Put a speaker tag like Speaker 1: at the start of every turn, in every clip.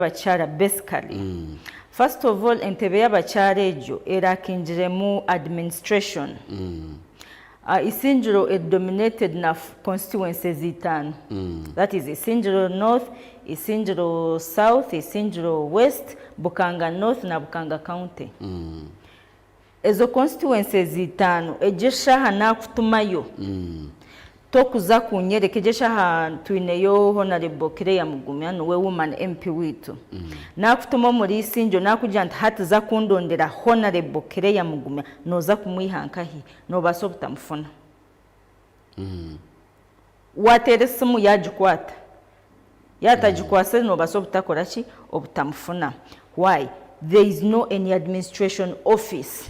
Speaker 1: Y'abakyara basically. First of all entebe y'abakyara egyo erakingiremu administration. Isingiro eri dominated na constituencies itaano that is Isingiro North, Isingiro South, Isingiro West, Bukanga North na Bukanga County. Ezo constituencies itaano egyo eshaaha nakutumayo tokuza kunyereka egyo eshaaha twineyo Honarebo Claire Mugumya niwe woman MP waitu nakutuma omuri Isingiro nakugira nti hati za kundondera Honarebo Claire Mugumya noza kumwiha nkahi? Nobaasa obutamufuna. Wateera esimu yagikwata yatagikwatsire nobaasa obutakora ki? Obutamufuna. Why? There is no any administration office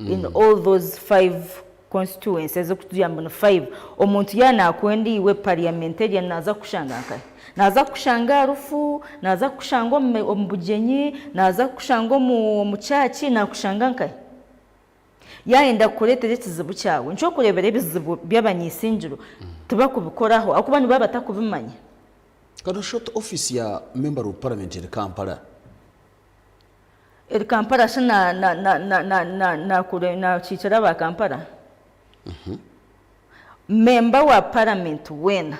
Speaker 1: in all those five constituencies ezirikutugira ngu ni five. Omuntu yaaba nakwenda iwe parliamentarian naaza kukushanga nkahi? Naaza kukushanga aha rufu, naaza kukushanga omu bugyenyi, naaza kukushanga omu church, naakushanga nkahi? Yaayenda kukureetera ekizibu kyawe, nikyo orikureebera ebizibu by'abanyaisingiro tibakubikoraho ahabw'okuba nibaba batakubimanya.
Speaker 2: Kandi oshusha oti ofiisi ya member of parliament eri Kampala.
Speaker 1: Eri Kampala shi na na na na na na nakiikira aba Kampala? Member wa parliament weena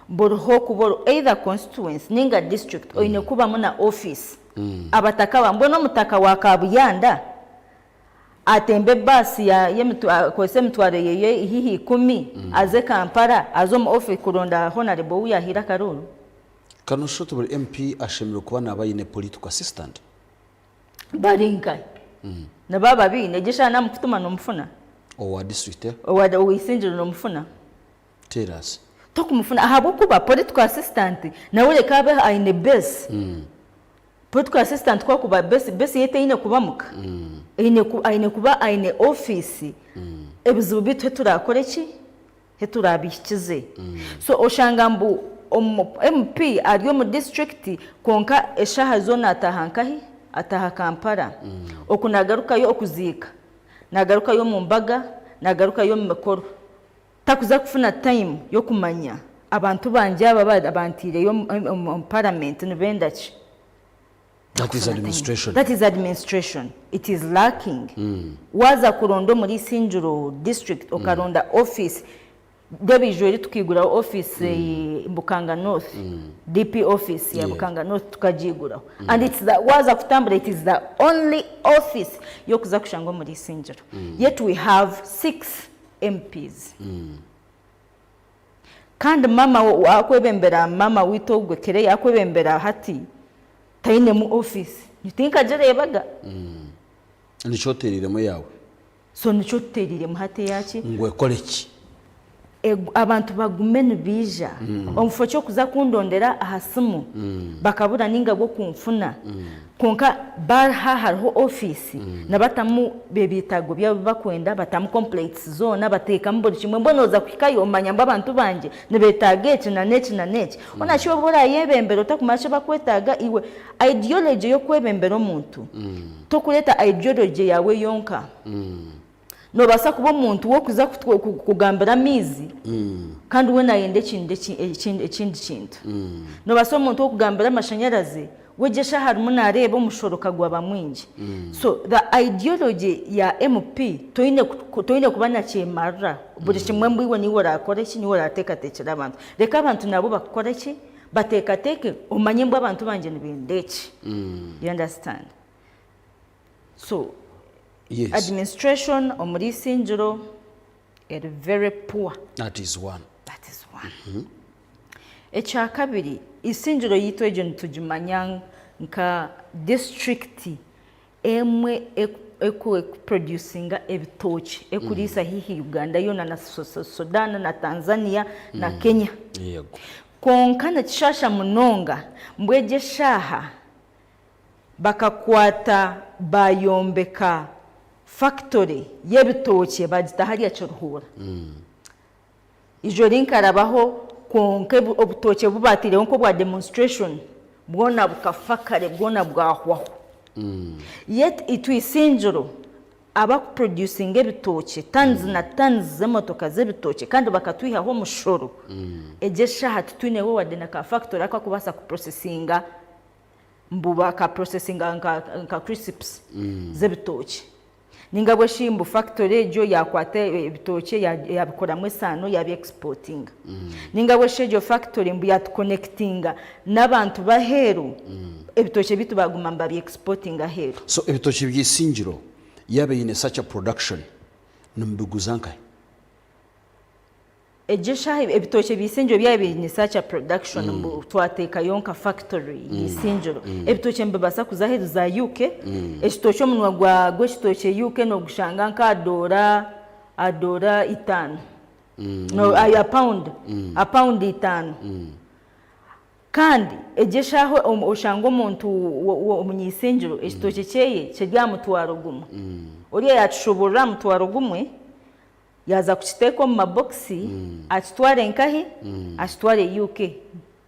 Speaker 1: buri hokuba ori either constituency ninga district oine kubamu na office. Abataka ba mbwenu omutaka wa Kabuyanda atembe ebaasi akozese emitwaro yeye haihi ikumi aze Kampala aze omu office kuronda Honarebo ou yahaire akaruuru?
Speaker 2: Ka noshusha oti buri MP ashemereire kuba naaba aine political assistant.
Speaker 1: Bari nkahi? Nibaba baine, egyo eshaaha namukutuma nomufuna?
Speaker 2: Owa district eh?
Speaker 1: Owa Isingiro nomufuna?
Speaker 2: Tell us.
Speaker 1: Tokumufuna ahabw'okuba political assistant nawe reka abe aine base. Political assistant ku akuba base, base ye teine kuba muka, eine aine kuba aine office, ebizibu bitu heturakore ki? Heturabihikize. So oshanga mbu omu MP ari omu district kwonka eshaha zoona ataaha nkahi? Ataaha Kampala. Oku nagarukayo okuziika, nagarukayo omu mbaga, nagarukayo omu mikoro. Takuza kufuna time yokumanya abantu bangye aba abantaireyo omu parliament nibenda ki.
Speaker 2: That is administration.
Speaker 1: That is administration. It is lacking. Waaza kuronda omuri Isingiro district okaronda office, reeba eijo eri tukaiguraho office Bukanga North, DP office ya Bukanga North tukagiiguraho. And it's the, waaza kutambura it is the only office y'okuza kushanga omuri Isingiro. Yet we have six MPs. Kandi mama akwebembera mama waitu ogwe Claire akwebembera hati tainemu office nyowe tinkagireebaga.
Speaker 2: Nikyo oteereiremu eyaawe?
Speaker 1: So nikyo tuteereiremu hati eyaki?
Speaker 2: Ngu ekore ki?
Speaker 1: Abantu bagume nibaija omu kifo ky'okuza kundondera aha simu bakabura ninga bwo kunfuna kwonka baha hariho ofiisi nibatamu ebyetaago byabo ebi barikwenda batamu complaints zoona bateekamu buri kimwe mbwenu oza kuhikayo omanya ngu abantu bangye nibeetaaga eki na n'eki na n'eki hoona shi obu orayebembera otakumanya eki barikwetaaga iwe ideology y'okwebembera omuntu tokureeta ideology yaawe yonka. Noobaasa kuba omuntu w'okuza kugambira amaizi kandi we naayenda ekindi kintu. Noobaasa omuntu w'okugambira amashanyarazi, we gye eshaaha arimu naareeba omushoroka gwaba mwingi. So the ideology ya MP toine toine kuba nakyemarira buri kimwe mbu iwe niiwe oraakore ki, niiwe oraateekateekyera abantu. Reka abantu nabo bakukore ki, bateekateeke omanye ngu abantu bangye nibenda eki. You understand? So
Speaker 2: Yes.
Speaker 1: administration omuri Isingiro eri very poor.
Speaker 2: That is one.
Speaker 1: That is one. Ekyakabiri, Isingiro yaitu egyo nitugimanya nka district emwe ekuproducinga ebitookye ekuriisa haihi Uganda yoona na Sudan na Tanzania na Kenya.
Speaker 2: Yego.
Speaker 1: Kwonka nikishaasha munonga mbwenu egyo eshaaha Bakakwata baayombeka fakitore y'ebitookye baagita hariya Kiruhura. Eijo rinkarabaho kwonka obutookye obu baataireho nk'obwa demonstration bwona bukafa kare bwona bwahwaho. Yet itwe Isingiro abakuproducinga ebitookye tons na tons z'emotoka z'ebitookye kandi bakatwihaho omushoro, egyo eshaaha titwineho wadde na ka fakitore akakubaasa kuprocesinga. Mbu baka processinga nka nka crisps z'ebitookye. Ninga bwe shi mbu factory egyo yakwata ebitookye yabikoramu esaano yabi exportinga. Ninga bwe shi egyo factory mbu yatu connectinga n'abantu b'aheeru, ebitookye biitu baguma nibabi exportinga aheeru.
Speaker 2: So ebitookye by'eisingiro yaaba eine such a production nimubiguza nkahi?
Speaker 1: Egyo eshaaha ebitookye bya Isingiro byaba biine such a production mbu twateekayo nka factory ya Isingiro, ebitookye nibibaasa kuza aheeru za UK, ekitookye omunwa gwa gw'ekitookye UK noogushanga nka doora aha doora itaano, no a pound, a pound itaano. Kandi egyo eshaaha oshanga omuntu omunyaisingiro ekitookye kyeye kiri aha mutwaro gumwe, oriya yaakishuuburira aha mutwaro gumwe, Yaaza kukiteeka omu mabokisi akitware nkahi? Akitware UK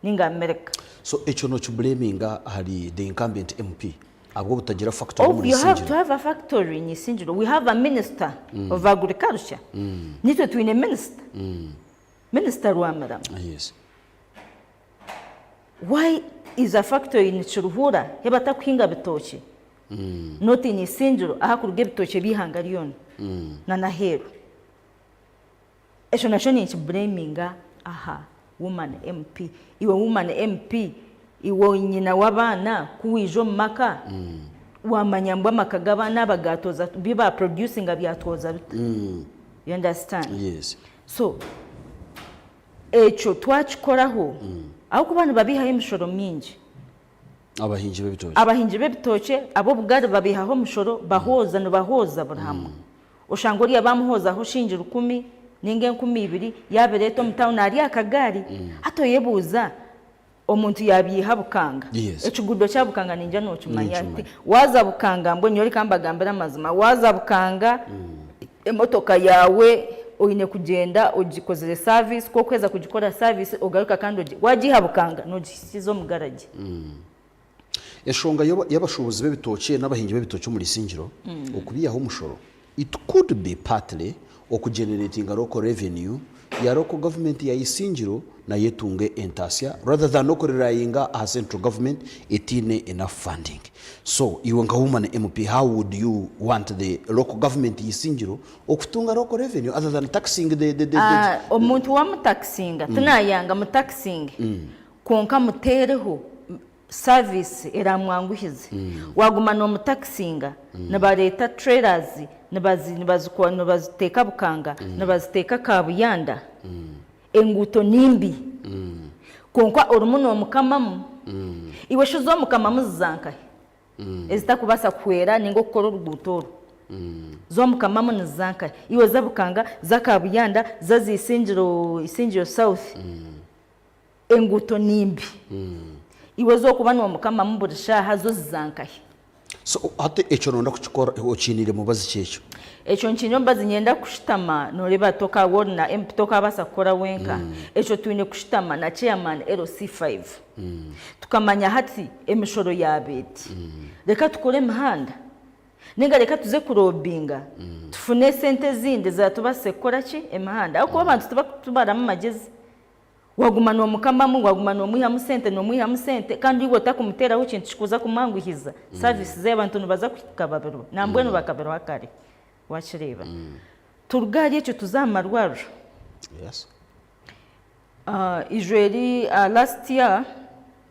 Speaker 1: ninga America.
Speaker 2: So ekyo nokibuleminga ahari the incumbent MP ahabw'obutagira factory
Speaker 1: Oh,
Speaker 2: omuri
Speaker 1: you have to
Speaker 2: Isingiro?
Speaker 1: have a factory in Isingiro. We have a minister of agriculture. Nitwe twine minister. Minister Rwamirama.
Speaker 2: Yes.
Speaker 1: Why is a factory in Kiruhura hebatakuhinga bitookye? Not in Isingiro ahakuruga ebitookye by'eihanga ryona na n'aheeru. Ekyo nakyo ninkibureminga aha woman MP. Iwe woman MP, iwe nyina w'abaana ku waija omu maka, waamanya ngu amaka g'abaana aba gaatooza bi baaproducinga byatooza bita? You understand?
Speaker 2: Yes.
Speaker 1: So ekyo twakikoraho ahabw'okuba nibabiihaho emishoro mingi.
Speaker 2: Abahingi b'ebitookye.
Speaker 1: Abahingi b'ebitookye ab'obugari babaihaho omushoro bahooza nibahooza buri hamwe. Oshanga oriya bamuhoozaho shiingi rukumi ninga 2000 yaabireeta omu tawuni ari aha kagaari. Hati oyebuuza omuntu yaabiiha Bukanga. Ekiguudo kya Bukanga ningira nookimanya. Waaza Bukanga mbwenu nyowe reka mbagambire amazima, waaza Bukanga emotoka yaawe oine kugyenda ogikozire service, ku orikuheeza kugikora service ogaruka kandi ogi, waagiiha Bukanga noogihikiza omu garagi.
Speaker 2: Enshonga y'abashuubuzi b'ebitookye n'abahingi b'ebitookye omuri Isingiro okubiihaho omushoro, it could be partly okugeneratinga local revenue ya local government ya Isingiro nayo etunge entaasya rather than okurelyinga aha central government etaine enough funding. So iwe nka woman MP how would you want the local government ya Isingiro okutunga local revenue other than taxing the the the
Speaker 1: Ah, omuntu wamutakisinga tinayanga mutakisinge kwonka muteereho service eramwanguhize. Waguma nomutakisinga nibareeta trailers nibazi nibazikwa nibaziteeka Bukanga nibaziteeka Kabuyanda enguuto nimbi kwonka orimu nomukamamu iwe shi zomukamamu ziza nkahi? Ezitakubaasa kuhwera ninga okukora oruguuto oru zomukamamu niziza nkahi? Iwe za Bukanga za Kabuyanda za za Isingiro Isingiro South Enguuto ni mbi. Iwe ez'okuba noomukamamu buri shaaha zo ziza nkahi?
Speaker 2: So hati ekyo noyenda kukikora okiiniire mubazi ki ekyo?
Speaker 1: Ekyo nkiine omubazi niinyenda kushutama nooreeba toka waaba ori na MP tokaabaasa kukora wenka. Ekyo twine kushutama na chairman LC5 tukamanya hati emishoro yaaba eti. Reka tukore emihanda Ninga reka tuze kurobinga tufune esente ezindi eziratubaasise kukora ki? Emihanda. Ahabw'okuba abantu tibakutubaramu magyezi. Waguma nomukamamu, waguma nomwihamu sente, nomwihamu sente kandi iwe otakumuteeraho kintu kikuza kumwanguhiza service ze abantu nibaza kuhika babirwe nambwenu bakabirwa kare. Wakireeba? Turuge ahari ekyo tuze aha marwariro.
Speaker 2: Yes.
Speaker 1: Ijo eri last year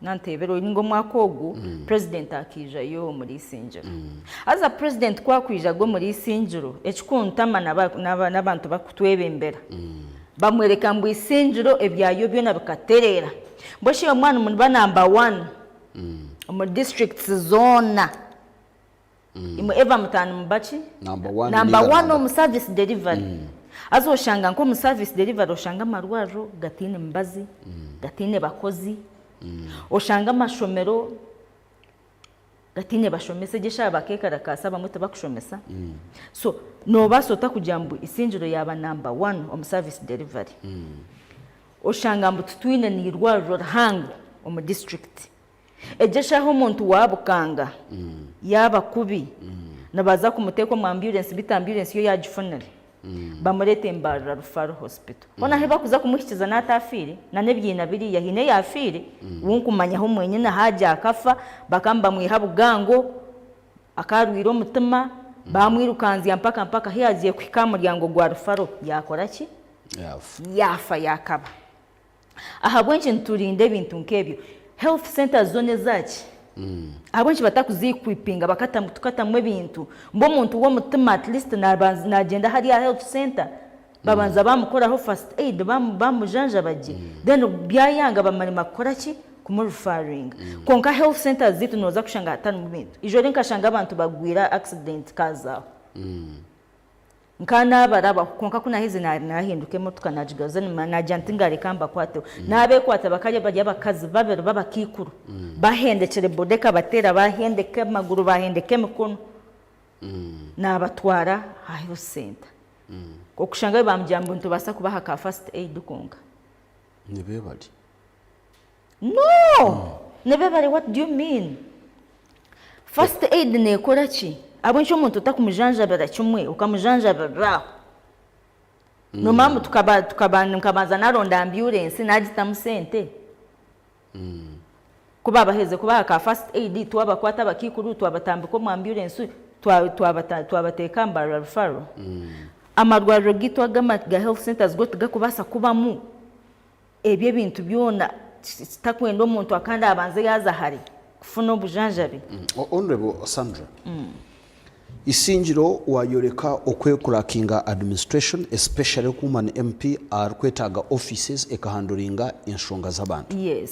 Speaker 1: nanteebera ninga omwaka ogu president akaijayo omuri Isingiro. Haza president ku akwijaga omuri Isingiro ekikuntama n'abantu bakutwebembera bamworeka ngu Isingiro ebyayo byona bikatereera. Mbwenu shi omwana niba number one omu districts zoona. Imwe Eva mutaano muba ki?
Speaker 2: Number one
Speaker 1: Number
Speaker 2: ninga
Speaker 1: one
Speaker 2: number
Speaker 1: omu service delivery. Haza oshanga nk'omu service delivery oshanga amarwariro gataine mibazi, gataine bakozi, oshanga amashomero gataine bashomesa, egyo eshaaha bakeekarakaasa abamwe tibakushomesa. So noobaasa ota kugira ngu Isingiro yaaba number one omu service delivery? Oshanga ngu titwine n'eirwariro rihango omu district. Egyo eshaaha omuntu wa Bukanga yaaba kubi, nibaza kumuteeka omu amburensi beitu amburensi yo yaagifunire. Bamureeta Mbarara Referral Hospital. Hoona ahu bakuza kumuhikiza naaba ataafiire, na n'ebyiina biriya haine eyaafiire, ou nkumanyaho mwenyine haagira akafa, bakaba nibamwiha Bugango, akaba arwaire omutima, baamwirukanzya mpaka mpaka ahu yaagiire kuhika aha muryango gwa Referral yaakora ki?
Speaker 2: Yaafa.
Speaker 1: Yaafa yaakaba. Ahabw'enki niturinda ebintu nk'ebyo? Health centres zo n'ezaaki? Ahabw'enki batakuziikwipinga bakatamu tukatamu ebintu ngu omuntu w'omutima at least nabanza nagyenda hariya aha health centre babanza bamukoraho first aid bamujanjaba gye then byayanga bamarima kukora ki? Kumurifaringa. Kwonka health centres zaitu noza kushanga hatarimu bintu. Ijoro nkashanga abantu bagwire aha accident kaaza aho. Nka naabarabaho, kwonka ku naaherize naahinduka emotoka naagigaruza enyima, naagira nti ngareka mbakwateho. Naabeekwata bakaba bari abakazi babiri b'abakaikuru bahendekire boda ekabateera baahendeka amaguru baahendeka emikono. Naabatwara aha health centre. Okushangayo baamugira ngu nitubaasa kubaha ka first aid konka.
Speaker 2: Nibeebare.
Speaker 1: No! Nibeebare what do you mean? First aid neekora ki? Ahabw'enki omuntu otakumujanjabira kimwe okamujanjabirira aho? Noomanya ngu tukaba tukaba nkabanza naaronda ambyurensi naagitamu sente? Ku baabaherize kubaha ka first aid twabakwata abakaikuru twabatambika omu ambyurensi twabateeka aha Mbarara Referral. Amarwariro gaitu aga ga health centres go tigakubaasa kubamu Ebyo ebintu byona kitakwenda omuntu akandi abanze yaaza hare kufuna obujanjabi.
Speaker 2: Honourable Sandra, Isingiro wayoreka okwekurakinga administration especially oku woman MP arikwetaaga offices ekahanduringa enshonga z'abantu.
Speaker 1: Yes.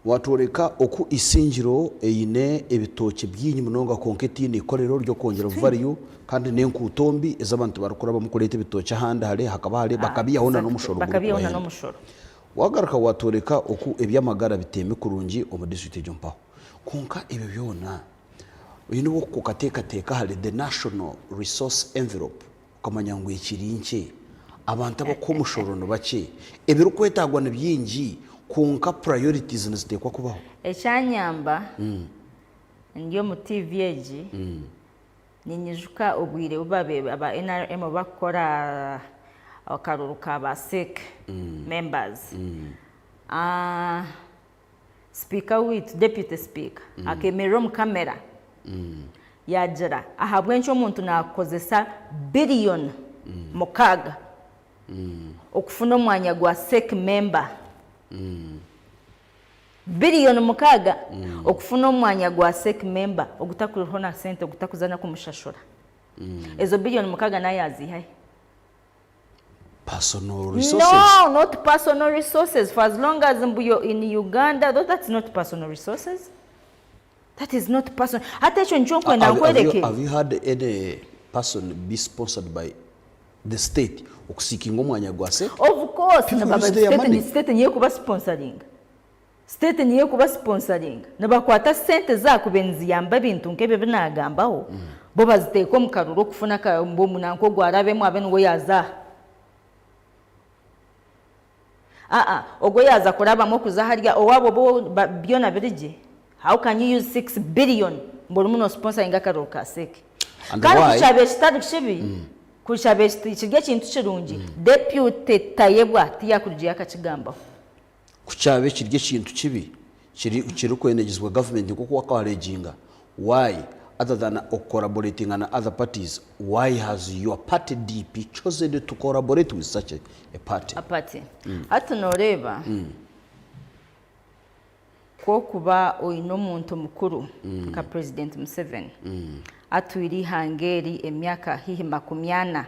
Speaker 2: Watworeka oku Isingiro eine ebitookye bingi munonga kwonka etaine ikorero ry'okwongyera value kandi n'enkuuto mbi ezi abantu barikurabamu kureeta ebitookye ahandi hare hakaba hare bakabihaho na n'omushoro gurikubahenda. Wagaruka watworeka oku eby'amagara biteemi kurungi omu disiturikiti egyo mpaho. Kwonka ebyo byona oine obu okateekateeka ahari the national resource envelope Okamanya ngu ekiri nkye, abantu abakuha omushoro ni bakye, ebirikwetaagwa ni bingi kwonka priorities niziteekwa kubaho.
Speaker 1: Ekyanyamba ndi omu TV egi, ninyijuka obwire obu babaire aba nrm bakukora akaruuru ka ba CEC members. Sipiika waitu, Deputy Speaker, akeemerera omu kamera yaagira ahabw'enki omuntu naakozesa biriyoni mukaaga okufuna omwanya gwa CEC member. Biriyoni mukaaga okufuna omwanya gwa CEC member ogutakuriho na sente ogutakuza n'okumushashura. Ezo biriyoni mukaaga nawe yaaziiha hi?
Speaker 2: Personal resources.
Speaker 1: No, not personal resources. For as long as mbu you're in Uganda, though that's not personal resources. That is not personal. Hati ekyo nikyo nkwenda
Speaker 2: Have, have, you,
Speaker 1: nkwereke.
Speaker 2: have you had any person be sponsored by the state okuseekinga omwanya gwa state?
Speaker 1: Of course,
Speaker 2: People
Speaker 1: nibaba
Speaker 2: use their
Speaker 1: state,
Speaker 2: money.
Speaker 1: state niyo ekuba sponsoringa. State niyo ekuba sponsoringa. Nibakwata sente ezakubaire niziyamba ebintu nk'ebyo ebi nagambaho, bo baziteeka omu karuru okufuna aka mbu nanka ogu arabemu abe niwe yaaza aha. Aa ogwo yaaza kurabamu okuza harya owaabo bo byona biri gye? How can you use 6 billion mbu orimu nosponsoringa akaruru ka CEC?
Speaker 2: And
Speaker 1: Kandi
Speaker 2: why?
Speaker 1: ku kyabaire kitari kibi, ku kyabaire kiri ekintu kirungi, Deputy Tayebwa tiyakurugireyo akakigambaho.
Speaker 2: Ku kyabe kiri ekintu kibi kiri kirikwenegyezibwa gavumenti nk'oku wakawareginga, why other than okucollaboratinga na other parties, why has your party DP chosen to collaborate with such a a party?
Speaker 1: A party. Hati noreeba ku okuba oine omuntu mukuru nka President Museveni atwire eihanga eri emyaka haihi makumyana,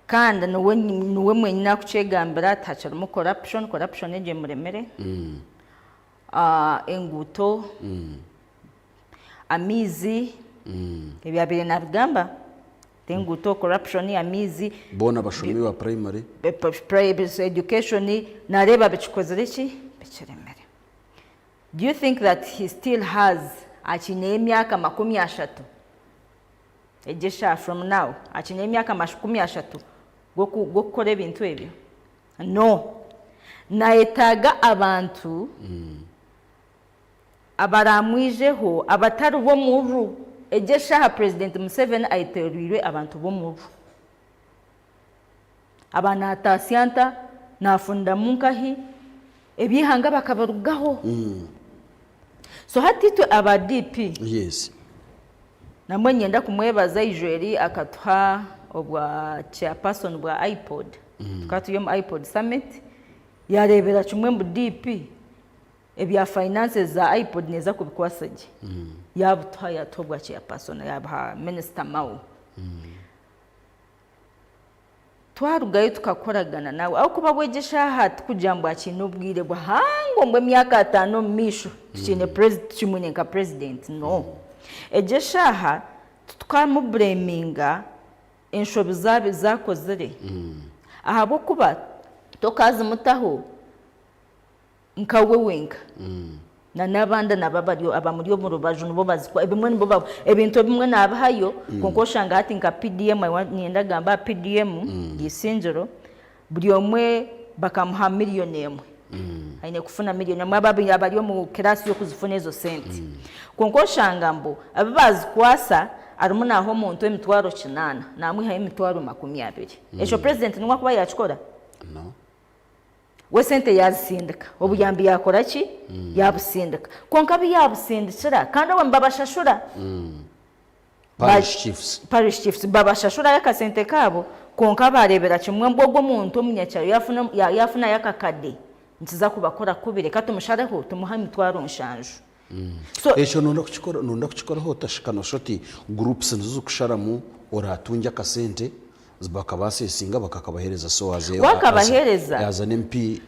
Speaker 1: Kandi niwe niwe mwenyini akukyegambira ati hakirimu corruption, corruption egyo emuremire, enguuto, amaizi, ebi abaire nabigamba nti enguuto, corruption, amaizi,
Speaker 2: Boona bashomi ba primary.
Speaker 1: Education, nareeba bikikozire ki? Bikiremire. Do you think that he still has akiineyo emyaka makumyashatu? Egyo eshaaha from now akiine emyaka makumi ashatu g'okukora ebintu ebyo? No. Nayetaaga abantu abaramwijeho abatari b'omururu. Egyo eshaaha President Museveni ayetoreirwe abantu b'omururu. Aba naataasya nta? Naafuniramu nkahi? Eby'eihanga bakabirugaho. So hati itwe aba DP,
Speaker 2: Yes.
Speaker 1: nambwenu niinyenda kumwebaza Ijweri akatuha obwa chairperson bwa IPOD. Tukaba turi omu IPOD summit, yaareebera kimwe ngu DP ebya finances za IPOD neeza kubikwasa gye. Yaabutuha yaatuha obwa chairperson yaabuha Minisita Mao. Twarugayo tukakoragana nawe ahabw'okuba bwegye eshaaha tikugira ngu akiine obwire buhango ngu emyaka ataano omu maisho tukiine tukimwine nka president no. Egyo eshaaha titukamubureminga enshobi ezi akozire ahabw'okuba tokazimutaho nka we wenka na n'abandi nabo abari abamuri omu rubaju nibo bazikora ebimwe nibo ba ebintu ebimwe naabihayo kwonka oshanga hati nka PDM I want niinyenda kugamba aha PDM Isingiro buri omwe bakamuha miriyoni emwe aine kufuna miriyoni emwe abo abari omu kiraasi y'okuzifuna ezo sente kwonka oshanga mbu abu baazikwasa arimu naaha omuntu emitwaro kinaana naamwihayo emitwaro 20 ekyo purezidenti niwe akuba yaakikora?
Speaker 2: No.
Speaker 1: We sente yaazisindika, obuyambi yaakora ki? Yaabusindika. Kwonka abu yaabusindikira, kandi obwo nibabashashura.
Speaker 2: Parish chiefs.
Speaker 1: Parish chiefs babashashurayo akasente kaabo, kwonka baareebera kimwe ngu ogwo omuntu omunyakyaro yaafuna yaafunayo akakade, nikiza kubakora kubi, reka tumushareho tumuhe emitwaro nshanju.
Speaker 2: So. Ekyo nonda kukikora nonda kukikoraho ota shi kanoshusha oti groups nizo zikusharamu oratungye akasente bakabasesinga bakakabahereza so as a
Speaker 1: Wakabahereza.
Speaker 2: as an MP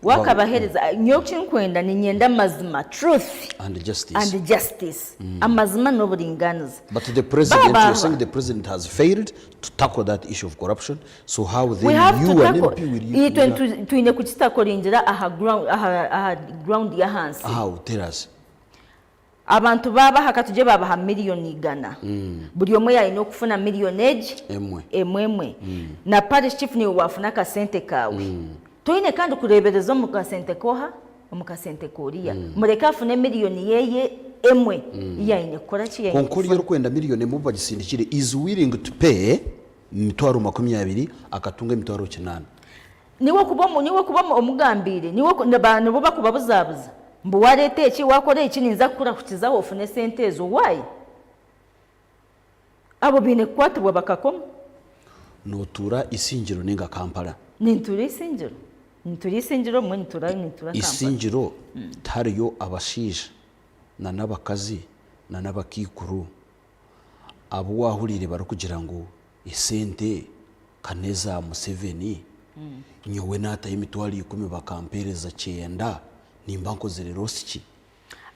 Speaker 1: Wakabahereza nyowe ekinkwenda ninyenda amazima truth
Speaker 2: and justice.
Speaker 1: and justice amazima n'oburinganiza.
Speaker 2: But the president
Speaker 1: Ba-
Speaker 2: you're
Speaker 1: ba-
Speaker 2: saying the president has failed to tackle that issue of corruption so how
Speaker 1: We
Speaker 2: then
Speaker 1: have to
Speaker 2: you an
Speaker 1: tackle
Speaker 2: MP will you,
Speaker 1: itwe
Speaker 2: will
Speaker 1: twine kukitakoringira aha ground aha aha ground y'ahansi.
Speaker 2: how tell us
Speaker 1: Abantu baabaha katugye baabaha miriyoni igana buri omwe yaine okufuna miriyoni egi
Speaker 2: Emwe.
Speaker 1: emwe emwe na parish chief naiwe waafuna akasente kaawe toine kandi kureebereza omu kasente k'oha omu kasente k'oriya mureke afune miriyoni yeye emwe ei aine kukora ki ei aine
Speaker 2: Kwonka oriya
Speaker 1: kufuna.
Speaker 2: orikwenda miriyoni emwe obu bagisindikire is willing to pay emitwaro 20 akatunga emitwaro kinaana.
Speaker 1: Niiwe kuba omu, niiwe kuba omugambiire, niiwe ku, niba, nibo bakubabuzabuza mbu waareeta eki, waakora eki, ninza kukurahukizaho ofune esente ezo. Why? Abo baine kukwatibwa bakakomwa.
Speaker 2: Nootuura Isingiro nainga Kampala?
Speaker 1: Nintuura Isingiro. Nintuura Isingiro obumwe nintuura, nintuura Kampala.
Speaker 2: Isingiro tihariyo abashaija na n'abakazi na n'abakaikuru abu waahuriire barikugira ngu esente ka n'eza Museveni, nyowe naatayo emitwaro ikumi bakampeereza kyenda, nimba nkozire loss ki?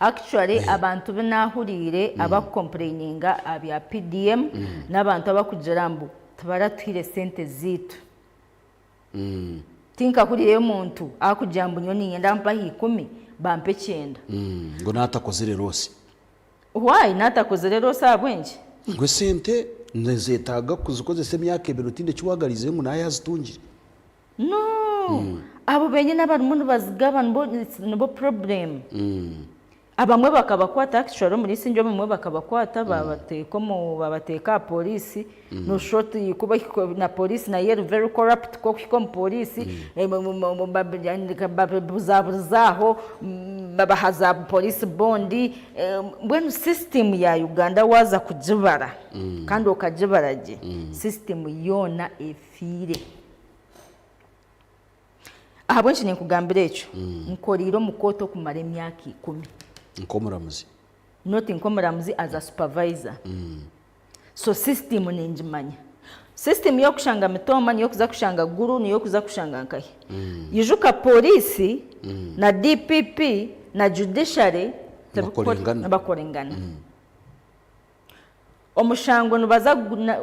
Speaker 1: Actually abantu bu naahuriire abakukompureyininga aha bya PDM n'abantu abakugira mbu tibaratuhaire sente zaitu. Tinkahuriireyo omuntu arikugira mbu nyowe niinyenda mpe aha ikumi bampe kyenda.
Speaker 2: Ngu naatakozire loss.
Speaker 1: Why natakozire loss ahabwenki?
Speaker 2: Ngu esente nizetaaga kuzikozesa emyaka ebiri otiine eki wagariizeyo ngu nawe yazitungire.
Speaker 1: No abo benyini abarimu nibazigaba nibo nibo problem. Abamwe bakabakwata actually omuri Isingye abamwe bakabakwata babateeka omu babateeka aha police noshusha oti ku bahika na police nayo eri very corrupt ku okuhika omu police babuzaburiza aho babaha za police bond Mbwenu system ya Uganda waaza kugibara kandi okagibara gye, system yoona efiire. Ahabw'enki ninkugambira ekyo? Nkoreire omu kooti okumara emyaka ikumi.
Speaker 2: Nk'omuramuzi?
Speaker 1: Not nk'omuramuzi, as a supervisor. So system ningimanya. System y'okushanga Mitooma niyo okuza kushanga Gulu niyo okuza kushanga nkahi. Ijuka police na DPP na judiciary
Speaker 2: Nibakorengana.
Speaker 1: Nibakorengana. Omushango nibaza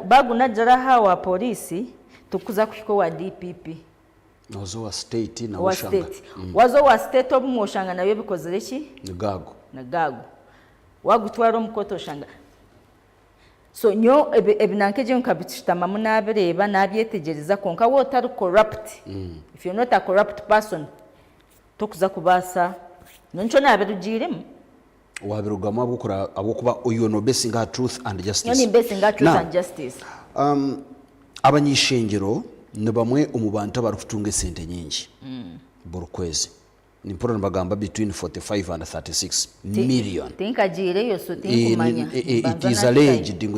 Speaker 1: bagunagira aha owa police tikuza kuhika owa DPP.
Speaker 2: Nooza owa state nawe
Speaker 1: Owa
Speaker 2: oshanga.
Speaker 1: state. Waza owa state obumwe oshanga nabyo bikozire ki?
Speaker 2: Ni gaago.
Speaker 1: Ni gaago. Wagutwara omu kooti oshanga So nyowe ebi ebi nanka egyo nkabishutamamu nabireeba nabyetegyereza kwonka waaba otari corrupt, if you're not a corrupt person, tokuza kubaasa, nyowe nikyo nabirugiiremu.
Speaker 2: Wabirugamu ahabw'okura ahabw'okuba you are nobesinga aha truth and
Speaker 1: Nyowe
Speaker 2: justice.
Speaker 1: nimbesinga aha truth
Speaker 2: Now,
Speaker 1: and justice.
Speaker 2: um, abany'ishengyero. Ni bamwe omu bantu abarikutunga esente nyingi buri kwezi. Nimpurira nibagamba between 45 and 36 million.
Speaker 1: Tinkagiireyo so tinkumanya.
Speaker 2: It is alleged ngu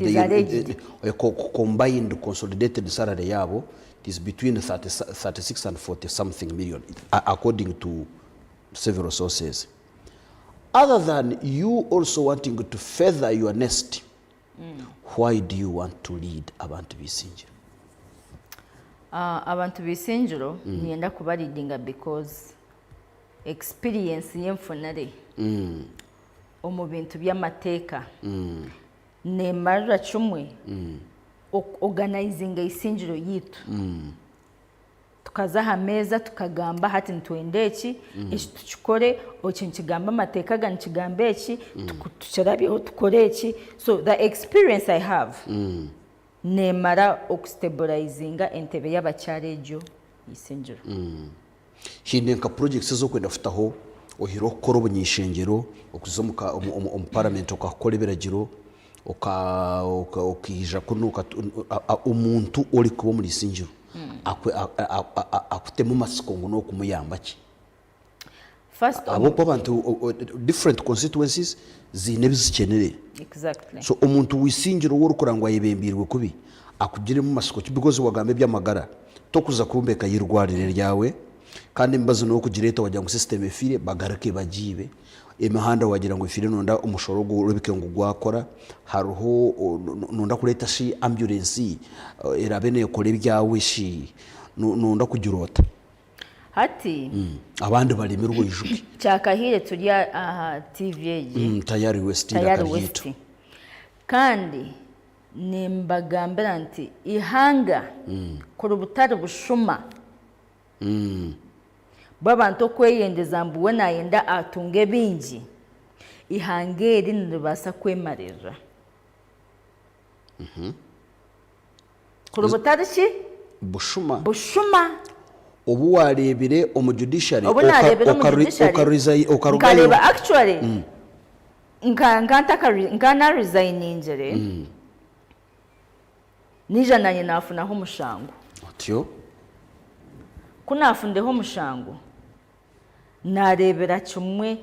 Speaker 2: they combined consolidated salary yaabo it is between 36 and 40 something million according to several sources. Other than you also wanting to feather your nest, why do you want to lead abantu b'Isingiro?
Speaker 1: Abantu b'Isingiro niinyenda kubariidinga because experience y'enfunire omu bintu by'amateeka neemarira kimwe oku-organizinga Isingiro yaitu. Tukaza aha meeza tukagamba hati nitwenda eki, eki tukikore, eki nikigamba amateeka aga nikigamba eki, tukirabyeho tukore eki. So the experience I have neemara okustabulayizinga entebe y'abakyara egyo eisingiro.
Speaker 2: Haine nka projects ezi orikwenda kutaho ohireho kukora obuny'eishengyero, okuza omu parliament okakora ebiragiro, okaija kunu omuntu orikuba omuri isingiro akutemu amatsiko ngu n'okumuyamba ki? Ahabw'okuba abantu different constituencies ziine ebi zikyenire. So omuntu w'isingiro ou orikureba ngu ayebembeirwe kubi akugiremu matsiko ki? Because wagamba eby'amagara tokuza kwombeka eirwariro eryawe kandi emibazi n'okugireeta wagira ngu system efiire bagaruke bagiibe. Emihanda wagira ngu efiire noyenda omushoro ogu orebeke ngu gwakora, hariho noyenda kureeta shi amburensi eraabe neekora ebyawe shi noyenda kugira ota?
Speaker 1: Hati.
Speaker 2: Abandi baremirwe oijuke.
Speaker 1: Kyakahiire turi aha TV egi.
Speaker 2: Tayari West eiraka ryaitu.
Speaker 1: Kandi nimbagambira nti eihanga kuri butari bushuma bw'abantu okweyendeza mbu we nayenda atunge bingi, eihanga eri niribaasa kwemarira. Kuri butari ki?
Speaker 2: Bushuma.
Speaker 1: Bushuma.
Speaker 2: Obu waareebire omu judiciary
Speaker 1: Obu naareebire omu judiciary,
Speaker 2: okarugayo.
Speaker 1: Nkareeba actually nka nka narizainingire, naija naanye naafunaho omushango.
Speaker 2: Otyo.
Speaker 1: Ku naafundireho omushango, naareebera kimwe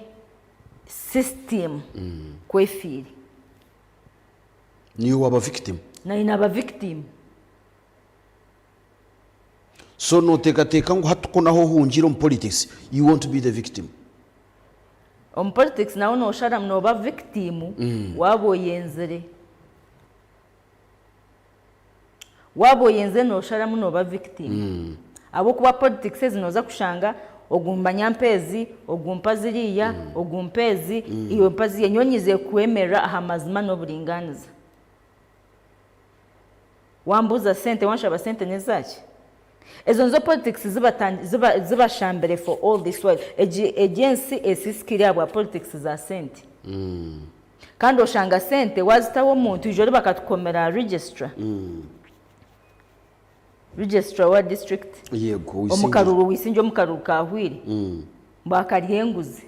Speaker 1: system ku efiire.
Speaker 2: Niiwe waaba victim?
Speaker 1: Naanye naaba victim.
Speaker 2: So noteekateeka ngu hati ku naho ohungiire omu politics, you won't be the victim?
Speaker 1: Omu politics naho nosharamu nooba victim waaba oyenzire. Waaba oyenzire noosharamu nooba victim. Ahabw'okuba politics ezi nooza kushanga ogu manya mpa ezi, ogu mpa ziriya, ogu mpa ezi, iwe mpa ziriya. Nyowe nyizire kwemerera aha mazima n'oburingaaniza. Wambuuza sente, wanshaba sente n'ezaaki? Ezo nizo politics zibashambire for all this while. Egi ensi esiisikaire ahabwa politics za sente. Kandi oshanga sente wazitaho omuntu ijo ori bakatukomera registrar. Registrar wa district.
Speaker 2: Yego,
Speaker 1: Omu
Speaker 2: Wisingye.
Speaker 1: karuru Wisingye omu karuru kahwire. Mbu akarya enguzi.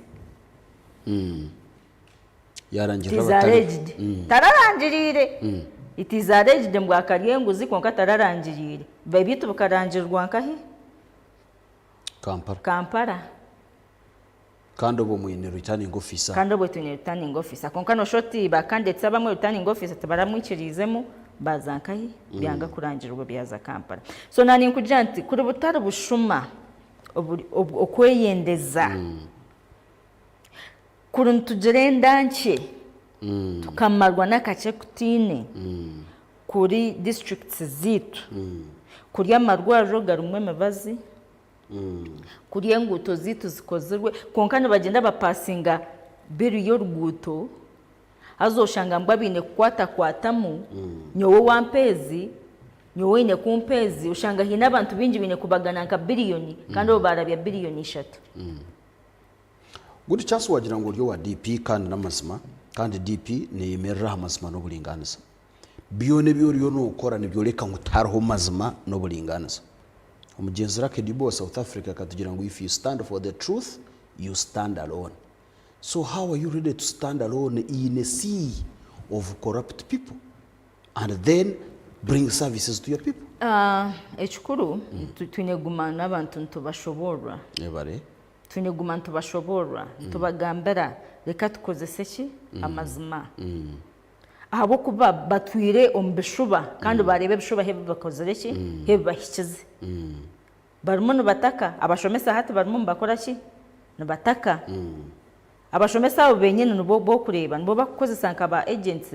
Speaker 2: Yarangirira
Speaker 1: It is
Speaker 2: abatari.
Speaker 1: alleged. Tararangiriire. It is alleged mbu akarya enguzi kwonka tararangiriire. Beitu bikarangirirwa nkahi?
Speaker 2: Kampala.
Speaker 1: Kampala.
Speaker 2: Kandi obwo mwine returning officer.
Speaker 1: Kandi obwo twine returning officer. Kwonka noshusha oti ba candidates abamwe returning officer tibaramwikiriizemu baaza nkahi? Byanga kurangirirwa byaza Kampala. So na ninkugira nti kuri butari bushuma okweyendeza, kuri nitugira enda nkye tukamarwa n'akakye kutaine kuri districts zaitu, kuri amarwariro garimu emibazi, Kuri enguuto zaitu zikozirwe kwonka nibagyenda bapasinga bill y'oruguuto haza oshanga ngu abaine kukwatakwatamu nyowe wampa ezi, nyowe oine kumpa ezi oshanga haine abantu baingi baine kubagana nka biliyoni kandi obwo barabya biliyoni ishatu.
Speaker 2: Good chance wagira ngu ori owa DP kandi n'amazima kandi DP neyemerera aha mazima n'oburinganiza. Byona ebi oriyo nookora nibyoreka ngu tihariho mazima n'oburingaaniza. Omugyenzi Lucky Dube owa South Africa akatugira ngu if you stand for the truth, you stand alone. So how are you ready to stand alone in a sea of corrupt people and then bring services to your people.
Speaker 1: Ekikuru twine kuguma n'abantu nitubashoboorora.
Speaker 2: Yebare.
Speaker 1: Twine kuguma nitubashoboorora, nitubagambira reka tukozese ki? Amazima. Ahabw'okuba batwire omu bishuba kandi baareeba ebishuba ahu bibakozire ki? Ahu bibahikize. Barimu nibataka, abashomesa hati barimu nibakora ki? Nibataka. Abashomesa abo benyini nibo b'okureeba, nibo bakukozesa nka ba agents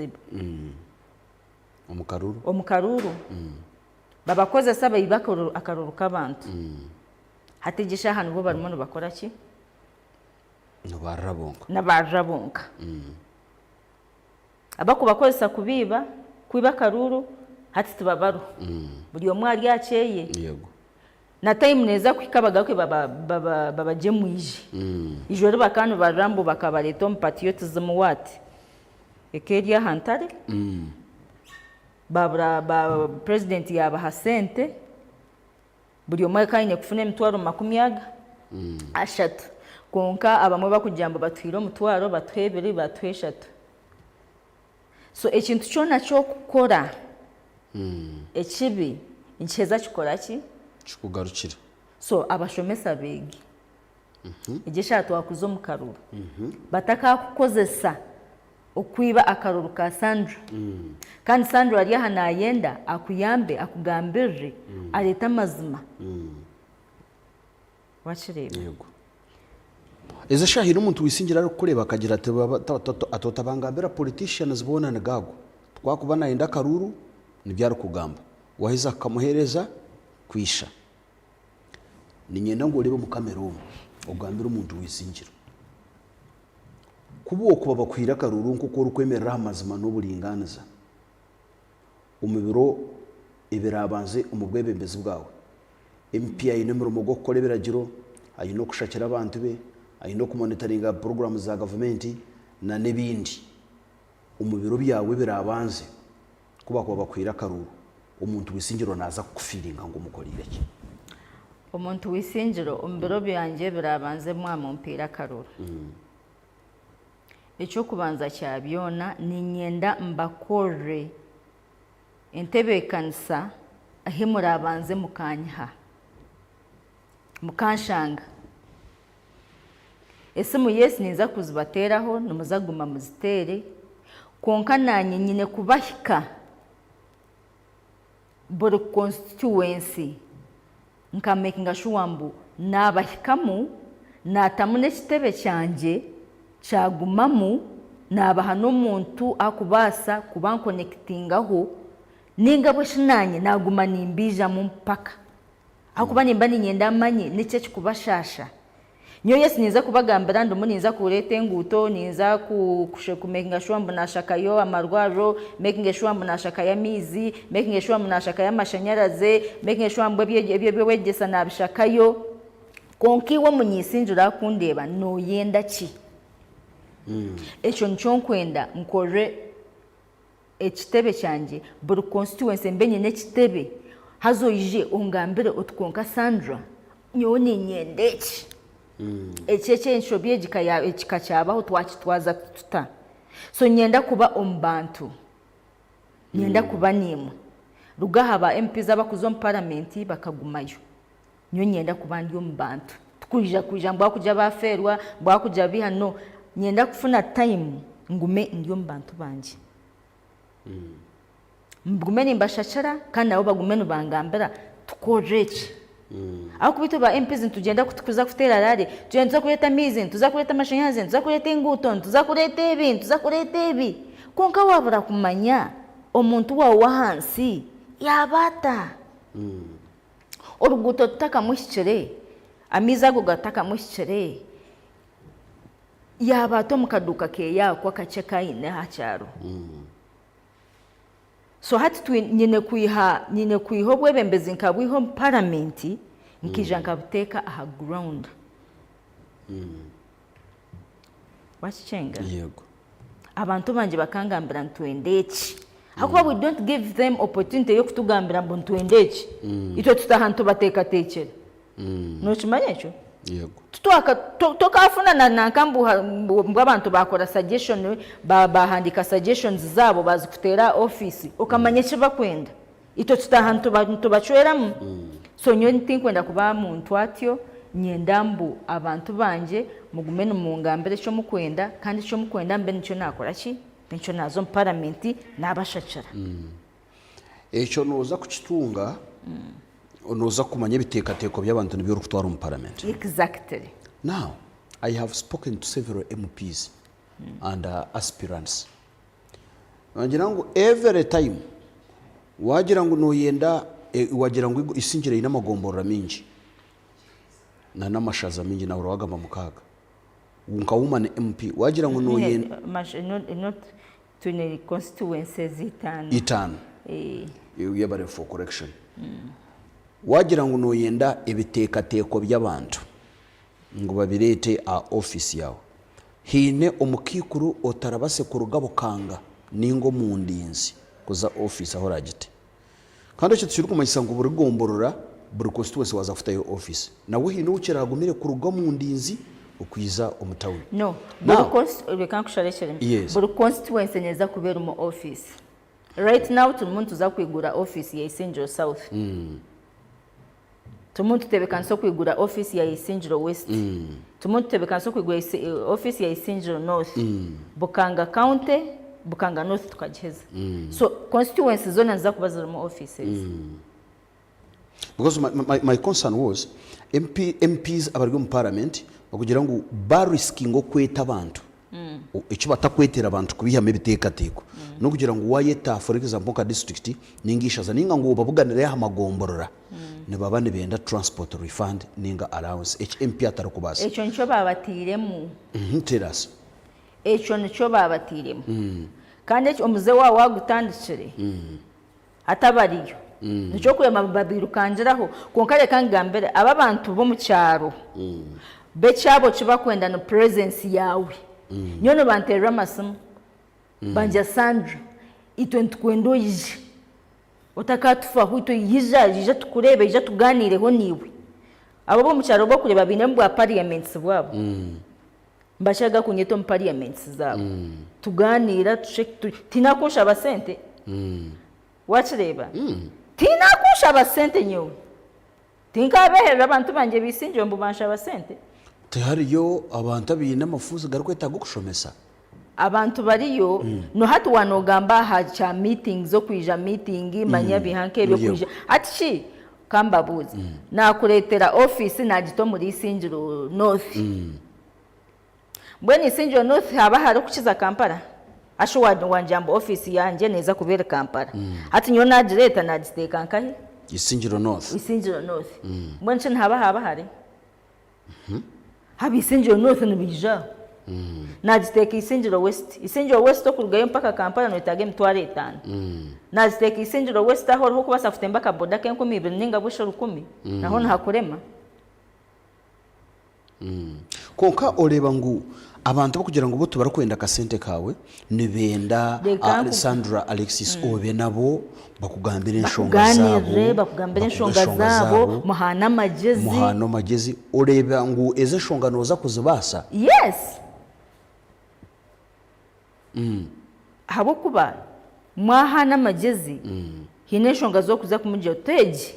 Speaker 2: Omu karuru.
Speaker 1: Omu karuru. Babakozesa baiba akaruru k'abantu. Hati egi eshaaha nibo barimu nibakora ki?
Speaker 2: Nibarira bonka.
Speaker 1: Nibarira bonka. Abakubakozesa kubiiba, kwiba akaruru, hati tibabaruho. Buri omwe ari aha kyeye.
Speaker 2: Yego.
Speaker 1: Na time neeza kuhika bagaruke babagye mwije. Ijo ribakaba nibarira mbu bakabareeta omu patriotism what? Eka eri aha ntare. Babura ba president yaabaha sente, buri omwe akaba aine kufuna emitwaro makumi aga ashatu. Kwonka abamwe bakugira mbu batuhaire omutwaro, batuha ebiri, batuha eshatu. So ekintu kyona ky'okukora ekibi nikiheza kikora ki?
Speaker 2: Kikugarukira.
Speaker 1: So abashomesa beege. Egyo eshaaha twakuza omu karuru. Batakakukozesa okwiba akaruru ka Sandra. Kandi Sandra ari aha nayenda akuyambe, akugambirire, areete amazima. Wakireeba?
Speaker 2: Yego. Ezi eshaaha haine omuntu wisingire arikukureeba akagira ati ati otabangambira politicians boona nigaagwa. Ku akuba nayenda akaruuru nibyo arikugamba. Waheza kukamuheereza kwisha. Niinyenda ngu oreebe omu kamera omu ogambire omuntu wisingire. Ku bookuba bakuhaire akaruuru nk'oku orikwemerera aha mazima n'oburingaaniza omu biro ebiraabanze omu bwebembezi bwawe, MP aine omurimo gw'okukora ebiragiro, aine okushakira abantu be, aine okumonitaringa puroguraamu za gavumenti n'ebindi. Omu biro byawe ebiraabanze, ku baakuba bakuhaire akaruuru, omuntu w'eisingiro naaza kukufiiringa ngu omukoreire ki?
Speaker 1: Omuntu w'eisingiro omu biro byangye ebiraabanze mwamumpeire akaruuru. Eky'okubanza kya byona, niinyenda mbakorere entebeekanisa ahu muraabanze mukaanyiha, mukanshanga. Esimu yes ninza kuzibateeraho, nimuza kuguma muziteere, kwonka naanye nyine kubahika buri constituency nka makinga sure mbu naabahikamu, naatamu n'ekitebe kyangye kyagumamu, naabaha n'omuntu arikubaasa kuba nkonekitingaho, nainga bwe shi naanye naaguma nimbiijamu mpaka. Ahakuba nimba niinyenda mmanye niki ekikubashaasha. Nyowe yes ninza kubagambira ndimu ninza kureeta enguuto, ninza ku makinga sure mbu naashakayo amarwariro, makinge sure mbu naashakayo amaizi, makinge sure mbu naashakayo amashanyarazi, makinge sure mbu eby'obwegyesa naabishakayo. Kwonka iwe omunyaisingye oraakundeeba nooyenda ki? Ekyo nikyo nkwenda nkore. Ekitebe kyangye, buri constituency mbe nyine ekitebe, haza oije ongambire oti kwonka Sandra nyowe niinyenda eki, eki eki enshobi egi ka kyabaho twakitwaza tuta? So niinyenda kuba omu bantu, niinyenda kuba naimwe. Ruga aha ba MPs abakuza omu paramenti bakagumayo. Nyowe niinyenda kuba ndi omu bantu, tikwija kwija ngu ahakugira baafeerwa, ngu ahakugira biiha, no. Niinyenda kufuna time ngume ndi omu bantu bangye. Ngume nimbashakira kandi nabo bagume nibangambira tukore eki. Ahabw'okuba itwe ba MPs nitugyenda ku turikuza kuteera rally, tugira nituza kureeta amaizi, nituza kureeta amashanyarazi, nituza kureeta enguuto, nituza kureeta ebi, nituza kureeta ebi. Kwonka waabura kumanya omuntu waawe ow'ahansi yaaba ata? Oruguuto rutakamuhikire, amaizi ago gatakamuhikire, yaaba ata omu kaduuka keeye ako akakye aku aine aha kyaro. So hati nyine kwiha nyine kwiha obwebembezi nkabwiha omu paramenti nkaija nkabuteeka aha ground. Wakikyenga?
Speaker 2: Yego.
Speaker 1: Abantu bangye bakangambira nitwenda eki. Ahakuba we don't give them opportunity y'okutugambira mbu nitwenda eki. Itwe tutaha nitubateekateekyera. Nookimanya ekyo?
Speaker 2: Yego.
Speaker 1: Titwaka to- tokaafuna na nanka mbu ha- mbu mbu abantu baakora suggestion, ba- baahandiika suggestions zaabo baazikuteera aha ofiisi, okamanya eki bakwenda. Itwe tutaaha nitubacweramu. So nyowe tinkwenda kuba muntu atyo, nyenda mbu abantu bangye mugume nimungambira eki mukwenda kandi eki mukwenda mbe nikyo naakora ki? Nikyo naaza omu paramenti naabashakira.
Speaker 2: Ekyo nooza kukitunga, nooza kumanya ebiteekateeko by'abantu nibyo orikutwara omu paramenti.
Speaker 1: Exactly.
Speaker 2: Now, I have spoken to several MPs and aspirants. Nibagira ngu every time wagira ngu noyenda wagira ngu Isingiro eine amagomborora mingi na n'amashaza mingi nahurira wagamba mukaaga nka woman MP wagira ngu noyenda
Speaker 1: Twine constituencies itaano.
Speaker 2: Itaano. Yebare for correction. Wagira ngu noyenda ebiteekateeko by'abantu ngu babireete aha office yaawe, haine omukaikuru otarabase kuruga Bukanga ninga omu Ndinzi kuza office ahu oragite. Kandi ekyo tikirikumanyisa ngu buri gomborora, buri constituency waaza kutayo office. Nabwo haine ou kiragumire kuruga omu Ndinzi okwiza omu town.
Speaker 1: No, buri consti, reka nkusharekyeremu.
Speaker 2: Yes.
Speaker 1: Buri constituency neeza kuba erimu office. Right now turimu nituza kwigura office ya Isingiro South. Turimu nitutebeekanisa okwigura ofiisi ya Isingiro West. Turimu nitutebeekanisa okwigura ofiisi ya Isingiro North. Bukanga County, Bukanga North tukagiheza. So constituency zoona niziza kuba zirimu offices.
Speaker 2: Because my concern was MP, MPs abari omu parliament bakugira ngu ba riskinga okweta abantu Eki batakwetera bantu kubihamu ebiteekateeko n'okugira ngu waayeta for example nka disiturikiti nainga eishaza nainga ngu obabuganireyo aha magomborora nibaba nibenda transport refund nainga allowance eki MP atarikubaasa.
Speaker 1: Ekyo nikyo baabatairemu.
Speaker 2: Tell us.
Speaker 1: Ekyo nikyo baabatairemu. Kandi ekyo omuze waaba waagutandikire hati abariyo nikyo orikureeba babirukangiraho. Kwonka reka nkugambire aba abantu b'omu kyaro bo ekyabo eki barikwenda ni presence yaawe. Nyowe nibanteerera amasimu bangira Sandra itwe nitukwenda oije otakatufaho itwe ija ija tukureebe ija tugaaniireho naiwe. Abo ab'omu kyaro obu orikureeba baine bwa parliaments bwabo. Nibakiraga kunyeta omu parliaments zaabo tugaaniira tihaine arikunshaba sente wakireeba tihaine arikunshaba sente nyowe tinkabeherera abantu bangye b'eisingiro mbu banshaba sente.
Speaker 2: Tihariyo abantu abaine amafuuzi garikwetaaga okushomesa?
Speaker 1: Abantu bariyo no hati waaba nogamba aha kya meetings okwija meeting manya biha nk'ebyo okwija hati shi kambabuuze nakureetera office nagita omuri Isingiro North Mbwenu Isingiro North haba harikukiza Kampala? Hashi wangira ngu ofiisi yangye neeza kuba eri Kampala. Hati nyowe nagireeta nagiteeka nkahi?
Speaker 2: Isingiro North.
Speaker 1: Isingiro North. Mbwenu shi nihaba haba hare? Aba Isingiro North nibaija aho. Nagiteeka Isingiro West. Isingiro West okurugayo mpaka Kampala noyetaaga emitwaro etaano. Nagiteeka Isingiro West aho oriho okubaasa kutemba akaboda ak'enkumi ibiri nainga bwesha orukumi, naho nihakurema.
Speaker 2: Kwonka oreeba ngu abantu abarikugira ngu bo tibarikwenda kasente kaawe, nibenda
Speaker 1: Reka nku-
Speaker 2: Sandra Alexis obe nabo bakugambire enshonga zaabo,
Speaker 1: Bakugaaniirire, bakugambire enshonga zaabo, muhaane amagyezi.
Speaker 2: Muhaane amagyezi, oreeba ngu ezi enshonga nooza kuzibaasa.
Speaker 1: Yes. Ahabw'okuba mwahaana amagyezi, haine enshonga z'okuza kumugira oti egi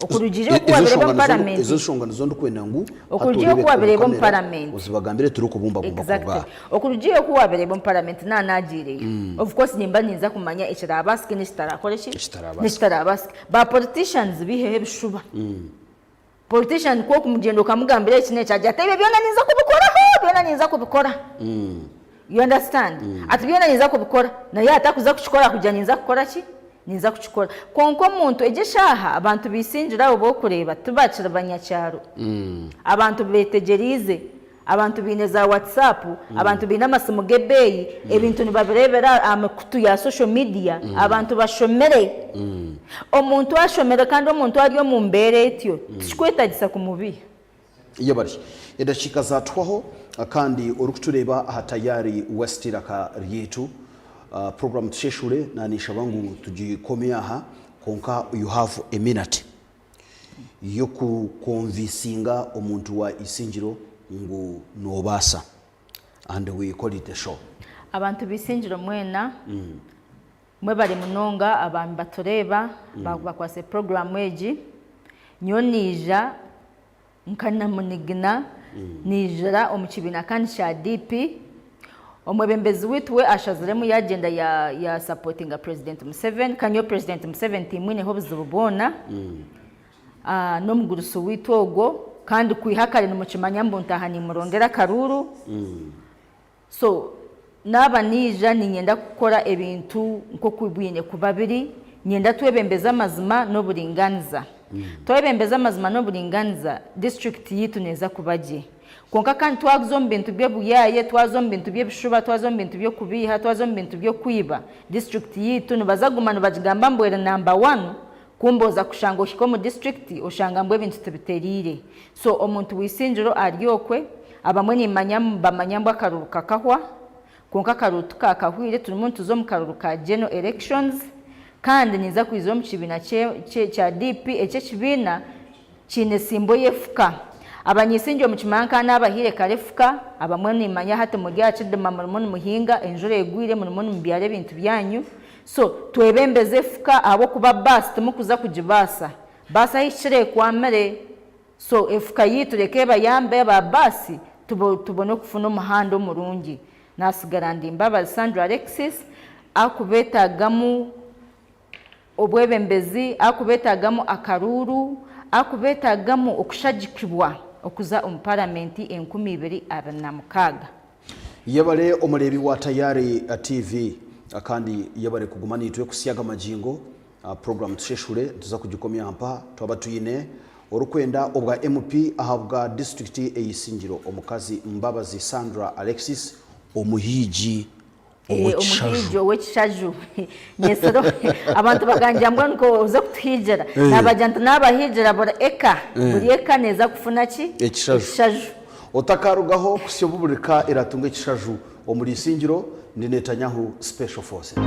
Speaker 1: okurugiirira oku wabireeba omu paramenti.
Speaker 2: Ezo nshonga nizo ndikwenda ngu
Speaker 1: Okurugiirira oku wabireeba omu paramenti.
Speaker 2: Ozibagambire turikubumbabumba kuruga aha.
Speaker 1: Exactly. Okurugiirira oku wabireeba omu paramenti naaba naagiireyo, of course nimba ninza kumanya ekiraabaasike n'ekitaraakore ki?
Speaker 2: Ekitarabaasike.
Speaker 1: N'ekitarabaasike. Ba politicians baiheho ebishuba. Politician ku okumugyenda okamugambira eki n'eki agira ati ebyo byona ninza kubikoraho, byona ninza kubikora. You understand? Ati byona ninza kubikora naye atakuza kukikora akugira ninza kukora ki? Ninza kukikora. Kwonka omuntu egi eshaaha abantu b'eisingiro abo b'okureeba tibakiri banyakyaro. Abantu betegyereize, abantu baine za WhatsApp, abantu baine amasimu g'ebeeyi, ebintu nibabireebera aha mikutu ya social media, abantu bashomire. Omuntu ashomire kandi omuntu ari omu mbeera etyo, tikikwetagisa kumubiiha.
Speaker 2: Yebare. Edakiika zaatuhwaho kandi orikutureeba aha Tayari West Eiraka Ryaitu. Puroguraamu Tusheshure naanishaba ngu tugikomye aha kwonka you have a minute y'okukonvisinga omuntu wa Isingiro ngu noobaasa and we call it a show.
Speaker 1: Abantu b'Isingiro mwena. Mwebare munonga abantu batureeba bakwase puroguramu egi. Nyowe naija nka Namunigina naijira omu kibiina kandi kya DP. Omwebembezi waitu we ashaziremu yagyenda ya sapotinga Purezidenti Museveni kandi nyowe Purezidenti Museveni timwineho obuzibu bwona. N'omugurusi waitu ogwo kandi kwiha kare nimukimanya mbu ntaaha nimurondera akaruuru. So naaba naija niinyenda kukora ebintu nk'oku bwine kuba biri, niinyenda twebembeze amazima n'oburingaaniza. Twayebembeza amazima n'oburingaaniza, disiturikiti yaitu neeza kuba gye. Kwonka kandi twaza omu bintu by'obuyaaye, twaza omu bintu by'ebishuba, twaza omu bintu by'okubeiha, twaza omu bintu by'okwiba, disiturikiti yaitu nibaza kuguma nibagigamba mbu eri namba wani, kumbe oza kushanga ohika omu disiturikiti oshanga ngu ebintu tibitereire. So omuntu w'eisingiro ari okwe, abamwe nimanya bamanya ngu akaruru kakahwa, kwonka akaruru tikakahwire turimu nituza omu karuru ka general elections kandi ninza kwizira omu kibiina kya DP eki ekibiina kiine simbo y'efuka. Abanyeisingiro mukimanya nka nabahaire kare efuka, abamwe nimanya hati muri aha kidima murimu nimuhinga, enjura egwire murimu nimubyara ebintu byanyu, so twebembeze efuka ahabw'okuba baasi timukuza kugibaasa. Baasi ahikire ekwamire so efuka yaitu reka ebayambe aba baasi tubone okufuna omuhanda omurungi. Nasigara ndi Mbabazi Sandra Alexis akubetagamu obwebembezi, akubetagamu akaruuru, akubetagamu okushagikibwa okuza omu paramenti 2026.
Speaker 2: Yebare omureebi wa Tayari TV kandi yebare kuguma naitwe kuhitsya aga magingo. Puroguraamu Tusheshure nituza kugikomya aha mpaha twaba twine orikwenda obwa MP ahabwa disiturikiti ey'Isingiro omukazi Mbabazi Sandra Alexis omuhiigi ow'ekishaju.
Speaker 1: Omuhiigi ow'ekishaju. Nyesire abantu bakangira mbwenu ko oze kutuhiigira. Naabagira nti naabahiigira buri eka, buri eka neeza kufuna ki?
Speaker 2: Ekishaju.
Speaker 1: Ekishaju.
Speaker 2: Otakarugaho kuhitsya obu buri ka eraatunga ekishaju omuri Isingiro, ndi Netanyahu Special Forces.